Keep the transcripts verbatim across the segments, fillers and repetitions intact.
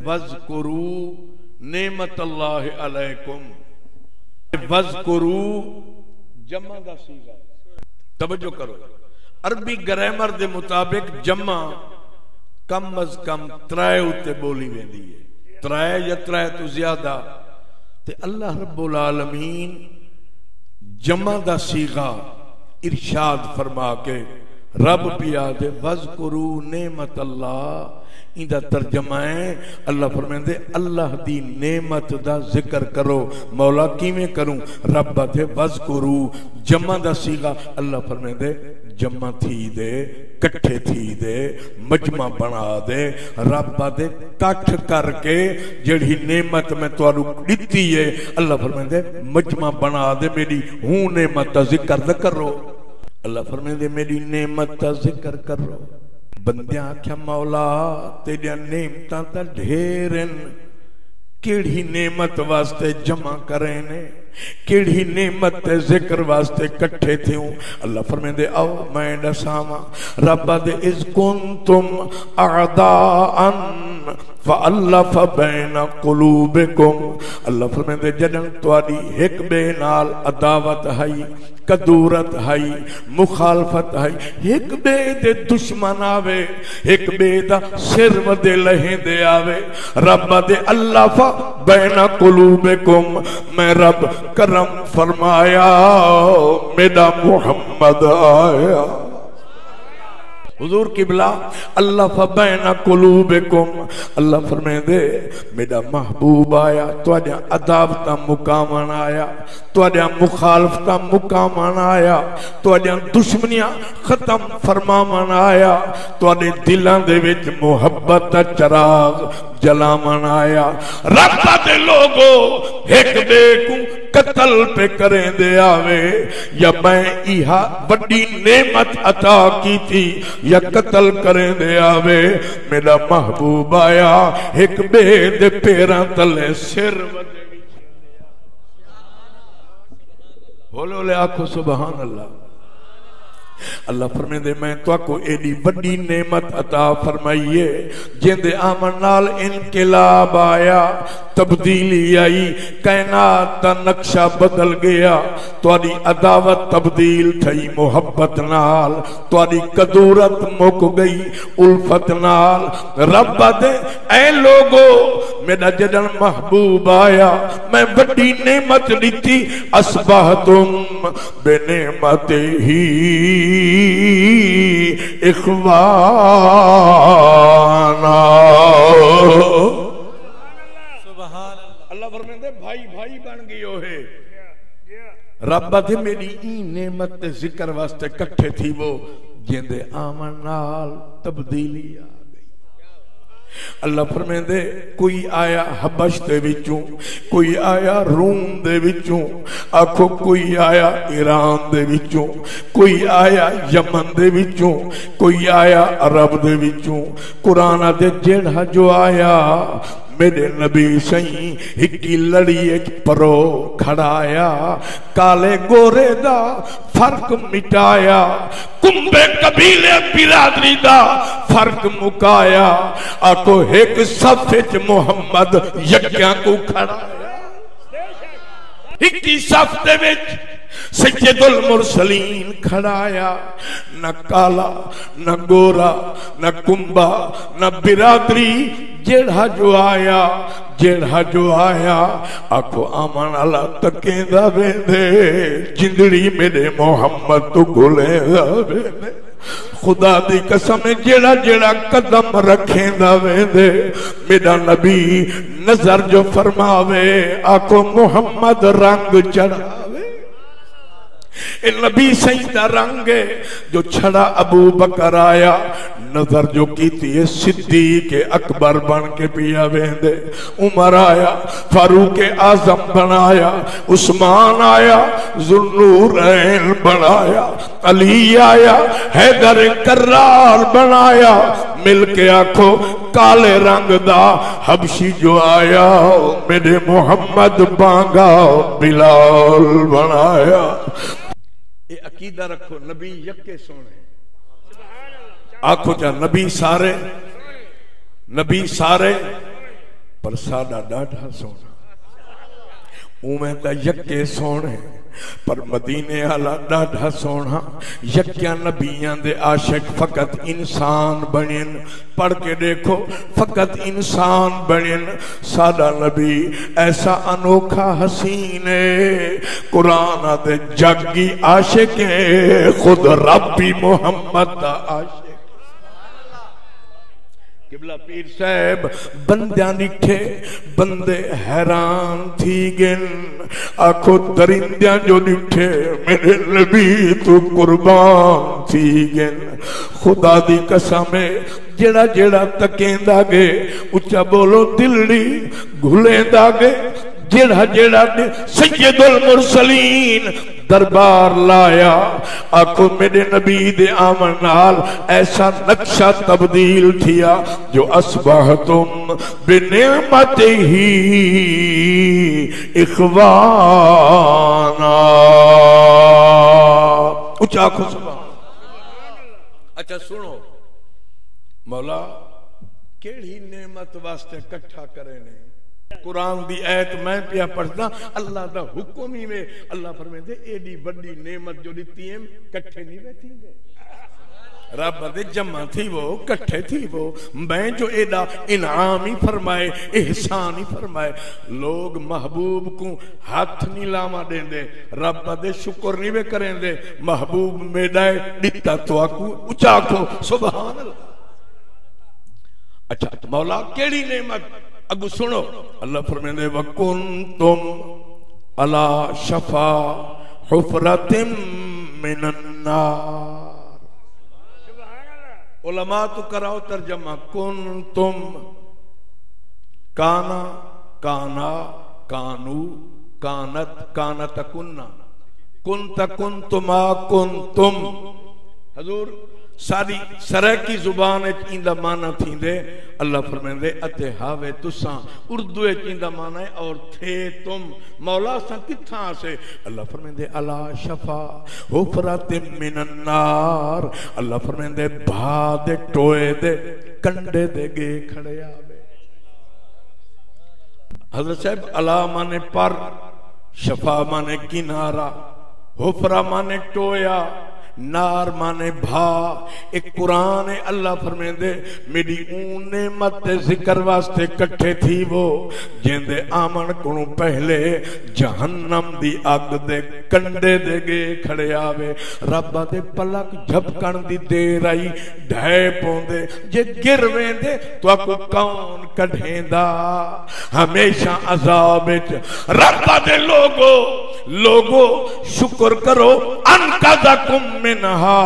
واذکروا نعمت اللہ علیکم۔ واذکروا جمع دا صیغہ ہے۔ توجہ کرو، عربی گرامر دے مطابق جمع کم از کم ترائے اتے بولی ویندی ہے، ترائے یا ترائے تو زیادہ۔ تے اللہ رب العالمین جمع دا صیغہ ارشاد فرما کے رب پیا دے، "واذکروا نعمت اللہ"، ایندا ترجمہ ہے، اللہ فرمیندے، "اللہ دی نعمت دا ذکر کرو۔" مولا، کیویں کروں؟ رب آدھے، "واذکروا"، جمع دا صیغہ، اللہ فرمیندے، جمع تھی دے، کٹھے تھی دے، مجمع بنا دے۔ رب آدھے، کٹھ کر کے جڑی نعمت میں تانوں ڈتی ہے، اللہ فرمیندے، مجمع بنا دے، میری ہوں نعمت دا ذکر نہ کرو۔ اللہ فرمیندے، میری نعمت دا ذکر کرو۔ بندیاں آکھیا، "مولا، تیریاں نعمتاں تاں ڈھیر ہن، کیڑھی نعمت واسطے جمع کرے نے؟ کیڑھی نعمت تے ذکر واسطے کٹھے تھیوں؟" اللہ فرمیندے، "آؤ میں ڈساواں۔" رب آدھے، "اذ کنتم اعداء فالف بین قلوبکم۔" اللہ فرمیندے، جݙݨ تہاݙی ہک ٻئے نال عداوت ہئی، کدورت ہئی، مخالفت ہئی، ہک ٻئے دے دشمن آوے، ہک ٻئے دا سر ودے لہیندے آوے۔ رب آدھے، "الف بین قلوبکم"، میں رب کرم فرمایا، میݙا محمد آیا۔ حضور قبلہ، "الف بین قلوبکم"، اللہ فرمیندے، میݙا محبوب آیا، تہاݙیاں عداوتاں مکاوݨ آیا، تہاݙیاں مخالفتاں مکاوݨ آیا، تہاݙیاں دشمنیاں ختم فرماوݨ آیا، تہاݙے دلاں دے وچ محبت دا چراغ جلاوݨ آیا۔ رب دے لوگو، ہک ٻئے کوں قتل پہ کریندے آوے، یا میں ایہا وݙی نعمت عطا کیتی، یا قتل کریندے آوے، میݙا محبوب آیا، ہک ٻئے دے پیراں تلے سر ودے۔ ہولے ہولے آکھو، سبحان اللہ۔ اللہ فرمیندے، میں تہاکوں ایݙی وݙی نعمت عطا فرمائی ہے، جیندے آوݨ نال انقلاب آیا، تبدیلی آئی، کائنات دا نقشہ بدل ڳیا، تہاݙی عداوت تبدیل تھئی محبت نال، تہاݙی کدورت مک ڳئی الفت نال۔ رب آدھے، اے لوگو، میݙا جݙݨ محبوب آیا، میں وݙی نعمت ݙتی، اصبحتم بنعمتہ اخوانا۔ سبحان اللہ۔ اللہ فرمیندے، بھائی بھائی بݨ ڳیو ہے۔ رب آدھے، میݙی ایں نعمت دے ذکر واسطے کٹھے تھیوو، جیندے آوݨ نال تبدیلی آ ڳئی۔ اللہ فرمیندے، کوئی آیا حبش دے وچوں، کوئی آیا روم دے وچوں، آکھو کوئی آیا ایران دے وچوں، کوئی آیا یمن دے وچوں، کوئی آیا عرب دے وچوں۔ قرآن آدھے، جیڑھا جو آیا، میݙے نبی سئیں ہکی لڑی اچ پرو کھڑایا، کالے گورے دا فرق مٹایا، کنبے قبیلے برادری دا فرق مکایا۔ آکھو ہک صف اچ محمد یکیاں کوں کھڑایا۔ ہکی صف دے وچ سید المرسلین کھڑایا، نہ کالا، نہ گورا، نہ کنبا، نہ برادری، جیڑھا جو آیا، جیڑھا جو آیا، آکھو آوݨ آلا تکیندا ویندے، جندڑی میݙے محمد توں گھلیندا ویندے۔ خدا دی قسم ہے، جیڑھا جیڑھا قدم رکھیندا ویندے، میݙا نبی نظر جو فرماوے، آکھو محمد رنگ چڑھاوے۔ اے نبی سئیں دا رنگ ہے، جو چھڑا ابو بکر آیا، نظر جو کیتی ہے، صدیق اکبر بݨ کے پیا ویندے۔ عمر آیا، فاروق اعظم بݨایا، عثمان آیا، ذوالنورین بݨایا، علی آیا، حیدر کرار بݨایا۔ مل کے آکھو، کالے رنگ دا حبشی جو آیا، میݙے محمد بانگا بلال بݨایا۔ اے عقیدہ رکھو، نبی یکے سوہݨے۔ آکھو چا، نبی سارے، نبی سارے، پر ساݙا ݙاڈھا سوہݨا۔ اونویں تاں یکے سوہݨے، پر مدینے آلا ݙاڈھا سوہݨا۔ یکیاں نبیاں دے عاشق فقط انسان بݨن۔ پڑھ کے ݙیکھو، فقط انسان بݨن۔ ساݙا نبی ایسا انوکھا حسین ہے، قرآن دے جڳ دی عاشق ہے، خود رب ہی محمد دا عاشق۔ قبلہ پیر صاحب، بندیاں ݙٹھے، بندے حیران تھی ڳن۔ آکھو درندیاں جو ݙٹھے، میݙے نبی توں قربان تھی ڳن۔ خدا دی قسم ہے، جیڑھا جیڑھا تکیندا ڳئے، اچا ٻولو، دلڑی گھلیندا ڳئے۔ جیڑھا جیڑھا ݙ-، سید المرسلین دربار لایا، آکھو میݙے نبی دے آوݨ نال ایسا نقشہ تبدیل تھیا جو اصبحتم بنعمتہ اخوانا۔ اچا آکھو سبحان۔ اچھا سنو، مولا کیڑھی نعمت واسطے کٹھا کرے نے؟ قرآن دی آیت میں پیا پڑھدا، اللہ دا حکم ہی وے۔ اللہ فرمیندے، ایڈی وڈی نعمت جو ݙتی ایم، کٹھے نہیں وے تھیندے۔ رب دے جمع تھی وہ، کٹھے تھی وہ۔ میں جو ایڈا انعام ہی فرمائے، احسان ہی فرمائے۔ لوگ محبوب کو ہتھ نہیں لاواں ݙیندے، رب دے شکر نہیں وے کریندے۔ محبوب میݙا ہے، ݙتا تہاکوں۔ اچا آکھو سبحان اللہ۔ اچھا، مولا کیڑھی نعمت؟ اڳوں سنو، اللہ فرمیندے، وکنتم علی شفا حفرۃ من النار۔ علماء تو کراؤ ترجمہ، کنتم، کانا، کانا، کانو، کانت، کانت کنہ، کنت کنتما کنتم۔ حضور، ساݙی سرائیکی زبان اچ ایندا معنی تھیندے، اللہ فرمیندے، اتے ہاوے تساں۔ اردو اچ ایندا معنی ہے، اور تھے تم۔ مولا، اساں کتھاں ہاسے؟ اللہ فرمیندے، علی شفا حفرۃ من النار۔ اللہ فرمیندے، بھا دے ٹوئے دے کنڈے دے ڳے کھڑے ہاوے۔ حضرت صاحب، علی معنی پر، شفا معنی کنارہ، حفرہ معنی ٹویا، نار معنی بھا۔ اے قرآن ہے، اللہ فرمیندے، میݙی اوں نعمت دے ذکر واسطے کٹھے تھیوو، جیندے آوݨ کنوں پہلے جہنم دی اگ دے کنڈے دے ڳے کھڑے ہاوے۔ رب آہدے، پلک جھپکݨ دی دیر آئی، ڈھے پوندے، جے گر ویندے، تہاکوں کون کڈھیندا؟ ہمیشہ عذاب اچ۔ رب آہدے، لوگو، لوگو، شکر کرو، انقذکم منہا۔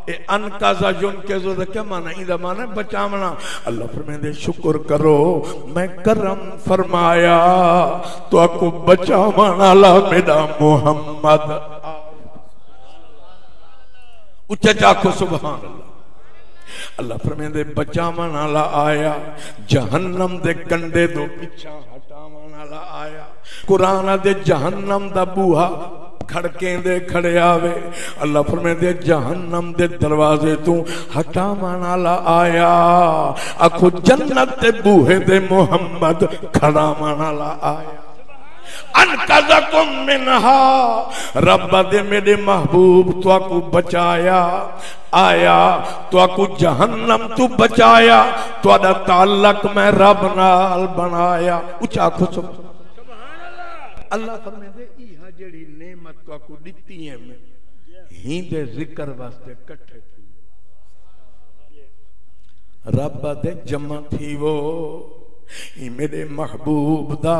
اے انقذ ینقذ دا کیا معنی؟ ایندا معنی ہے بچاوݨا۔ اللہ فرمیندے، شکر کرو، میں کرم فرمایا، تہاکوں بچاوݨ آلا میݙا محمد۔ اچا چا آکھو سبحان اللہ۔ اللہ فرمیندے، بچاوݨ آلا آیا، جہنم دے کنڈے دو پچھاں ہٹاوݨ آلا آیا۔ قرآن آہدے، جہنم دا بوہا کھڑکیندے کھڑے ہاوے۔ اللہ فرمیندے، جہنم دے دروازے توں ہٹاوݨ آلا آیا۔ آکھو، جنت دے بوہے دے محمد کھڑاوݨ آلا آیا۔ انقذکم منہا، رب آہدے میݙے محبوب تہاکوں بچایا، آیا تہاکوں جہنم توں بچایا، تہاݙا تعلق میں رب نال بݨایا۔ اچا آکھو سبحان اللہ۔ اللہ فرمیندے، ایہا جیڑھی نعمت تہاکوں ݙتی ہے، میں ہیندے ذکر واسطے کٹھے تھی۔ رب آہدے جمع تھیوو، ایں میݙے محبوب دا،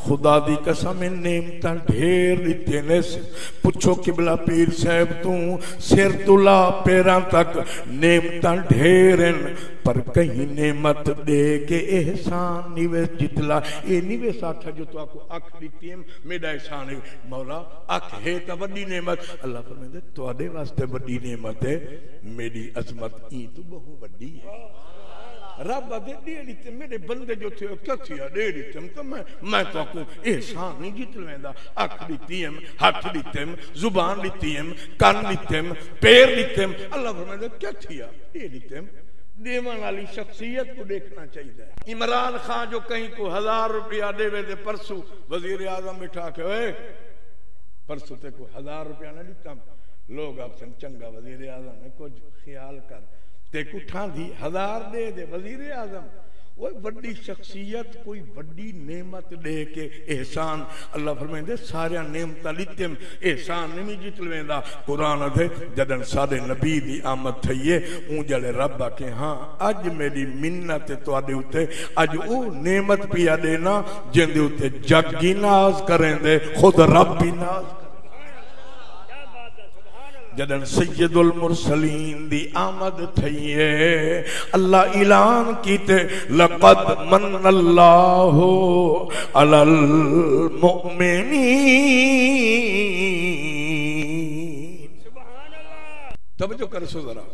خدا دی قسم، ایں نعمتاں ڈھیر ݙتیندس۔ پچھو قبلہ پیر صاحب توں، سر توں لا پیراں تک نعمتاں ڈھیر ہن، پر کہیں نعمت ݙے کے احسان نی ویس جتلا۔ اے نی ویس آکھیا جو تہاکوں اکھ ݙتی ہم، میݙا احسان ہے۔ مولا، اکھ ہے تاں وݙی نعمت۔ اللہ فرمیندے، تہاݙے واسطے وݙی نعمت ہے، میݙی عظمت ایں توں ٻہوں وݙی ہے۔ رب آہدے، ݙے ݙتم میݙے بندے جو تھیو، کیا تھیا؟ ݙے ݙتم تاں میں، میں تہاکوں احسان نہیں جتلویندا۔ اکھ ݙتی ہم، ہتھ ݙتم، زبان ݙتی ہم، کن ݙتم، پیر ݙتم۔ اللہ فرمیندے، کیا تھیا؟ ݙے ݙتم۔ ݙیوݨ والی شخصیت کوں ݙیکھݨا چاہیدا ہے۔ عمران خان جو کہیں کوں ہزار روپیہ ݙیوے تے پرسوں وزیر اعظم ٻیٹھا آکھے، اوئے، پرسوں تیکوں ہزار روپیہ نہ ݙتم، لوگ آکھسن، چنڳا وزیر اعظم ہے، کجھ خیال کر، تیکوں ٹھاندھی ہزار ݙے دے۔ وزیر اعظم، اوئے، وݙی شخصیت کوئی وݙی نعمت ݙے کے احسان، اللہ فرمیندے، ساریاں نعمتاں ݙتم، احسان نمی جتل ویندا۔ قرآن آکھدے، جݙݨ ساݙے نبی دی آمد تھئی ہے، اوں جلے رب آکھے، ہاں، اڄ میݙی منت ہے تہاݙے اتے، اڄ او نعمت پیا ݙینا جیندے اتے جڳ ہی ناز کریندے، خود رب ہی ناز کریندے۔ جݙݨ سید المرسلین دی آمد تھئی ہے، اللہ اعلان کیتے، لقد من اللہ علی المؤمنین۔ توجہ کرسو ذرا،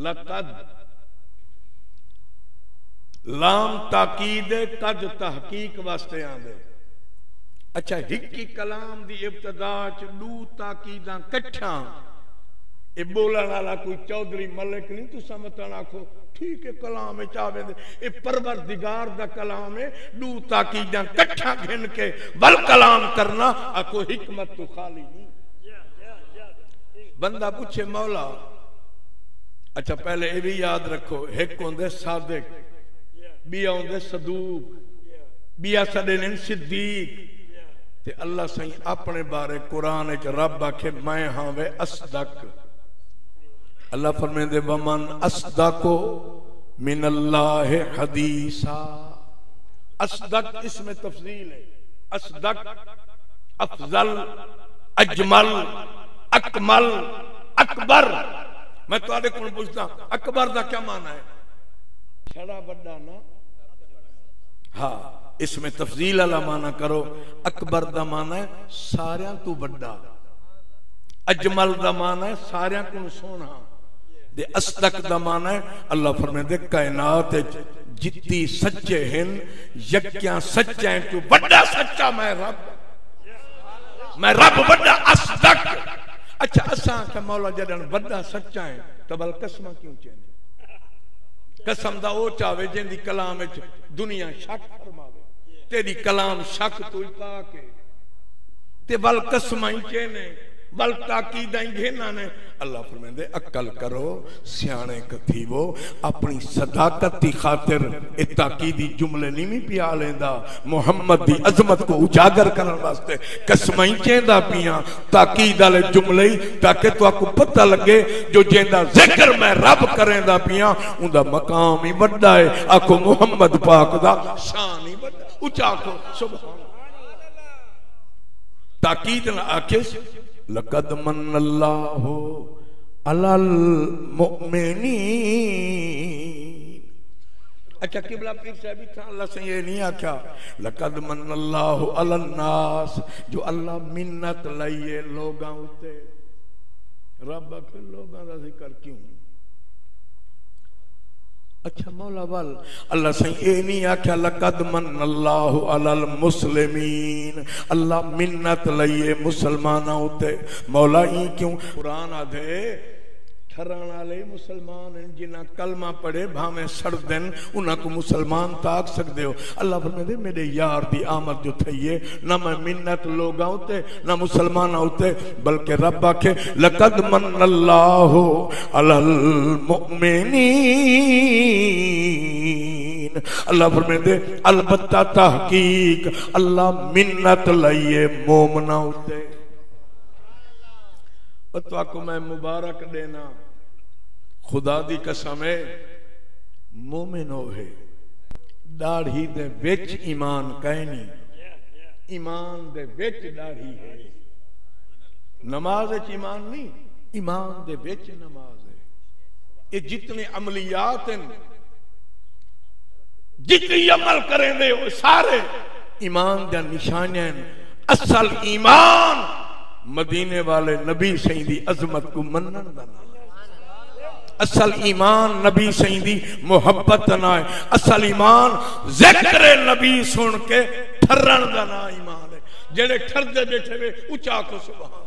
لقد، لام تاکید ہے، قد تحقیق واسطے آندے۔ اچھا، ہک ہی کلام دی ابتدا چ ݙو تاکیداں کٹھیاں۔ اے ٻولݨ والا کوئی چوہدری ملک نہیں، تساں متݨ آکھو، ٹھیک ہے، کلام وچ آ ویندے۔ اے پروردگار دا کلام ہے، ݙو تاکیداں کٹھیاں گھن کے ول کلام کرنا، آکھو حکمت توں خالی نہیں۔ بندہ پچھے، مولا، اچھا، پہلے اے وی یاد رکھو، ہک ہوندے صادق، ٻیا ہوندے صدوق، ٻیا سݙیندن صدیق۔ تے اللہ سائیں اپݨے بارے قرآن وچ رب آکھے، میں ہاں وے اصدق۔ اللہ فرمیندے، ومن اصدق من اللہ حدیثا۔ اصدق اسم تفضیل ہے۔ اصدق، افضل، اجمل، اکمل، اکبر۔ میں تہاݙے کول پچھدا، اکبر دا کیا معنی ہے؟ چھڑا وݙا نہ۔ ہاں، اسم تفضیل والا معنی کرو۔ اکبر دا معنی ہے ساریاں توں وݙا۔ اجمل دا معنی ہے ساریاں کوں سوہݨا۔ تے اصدق دا معنی ہے، اللہ فرمیندے، کائنات وچ جتی سچے ہن، یکیاں سچائیں چوں وݙا سچا میں رب۔ میں رب وݙا اصدق۔ اچھا، اساں آکھیا، مولا، جݙݨ وݙا سچا ہے، تاں ول قسماں کیوں چیندے؟ قسم دا او چاوے جیندی کلام وچ دنیا شک فرماوے۔ تیݙی کلام شک توں ہی پاک ہے۔ تے ول قسماں ہی چیندے، ول تاکیداں ہی گھن آندے۔ اللہ فرمیندے، عقل کرو، سیاݨے ک تھیوو، اپݨی صداقت دی خاطر اے تاکیدی جملے نہیں پیا لیندا۔ محمد دی عظمت کوں اجاگر کرݨ واسطے قسماں ہی چیندا پیاں، تاکید والے جملے ہی، تاکہ تہاکوں پتہ لڳے جو جیندا ذکر میں رب کریندا پیاں، اوندا مقام ہی وݙا ہے۔ آکھو، محمد پاک دا شان ہی وݙا۔ اچا آکھو، سبحان اللہ۔ تاکید نہ آکھیس، لقد من اللہ علی المؤمنین۔ اچھا، قبلہ پیر صاحب، اتھاں اللہ سائیں اے نہیں آکھیا، لقد من اللہ علی الناس، جو اللہ منت لئی ہے لوگاں اتے۔ رب آکھے، لوگاں دا ذکر کیوں؟ اچھا مولا، ول اللہ سائیں اے نہیں آکھیا، لقد من اللہ علی المسلمین، اللہ منت لئی ہے مسلماناں اتے۔ مولا، ایں کیوں؟ قرآن آدھے، ٹھرݨ والے مسلمان ہن، جنہاں کلمہ پڑھے، بھاویں سڑدن، انہاں کوں مسلمان تاں آکھ سڳدے ہو۔ اللہ فرمیندے، میݙے یار دی آمد جو تھئی ہے، نہ میں منت لوگاں اتے، نہ مسلماناں اتے، بلکہ رب آکھے، لقد من اللہ علی المؤمنین۔ اللہ فرمیندے، البتہ تحقیق اللہ منت لئی ہے مومناں اتے۔ او تہاکوں میں مبارک ݙینا، خدا دی قسم ہے، مومن او ہے، ݙاڑھی دے وچ ایمان کائنی، ایمان دے وچ ݙاڑھی ہے۔ نماز وچ ایمان نہیں، ایمان دے وچ نماز ہے۔ اے جتنے عملیات ہن، جتنے عمل کریندے ہو، سارے ایمان دیاں نشانیاں ہن۔ اصل ایمان مدینے والے نبی سائیں دی عظمت کوں منݨ دا ناں ہے۔ اصل ایمان نبی سائیں دی محبت دا ناں ہے۔ اصل ایمان ذکر نبی سݨ کے ٹھرݨ دا ناں ایمان ہے۔ جیڑھے ٹھردے ٻیٹھے وے، اچا آکھو سبحان۔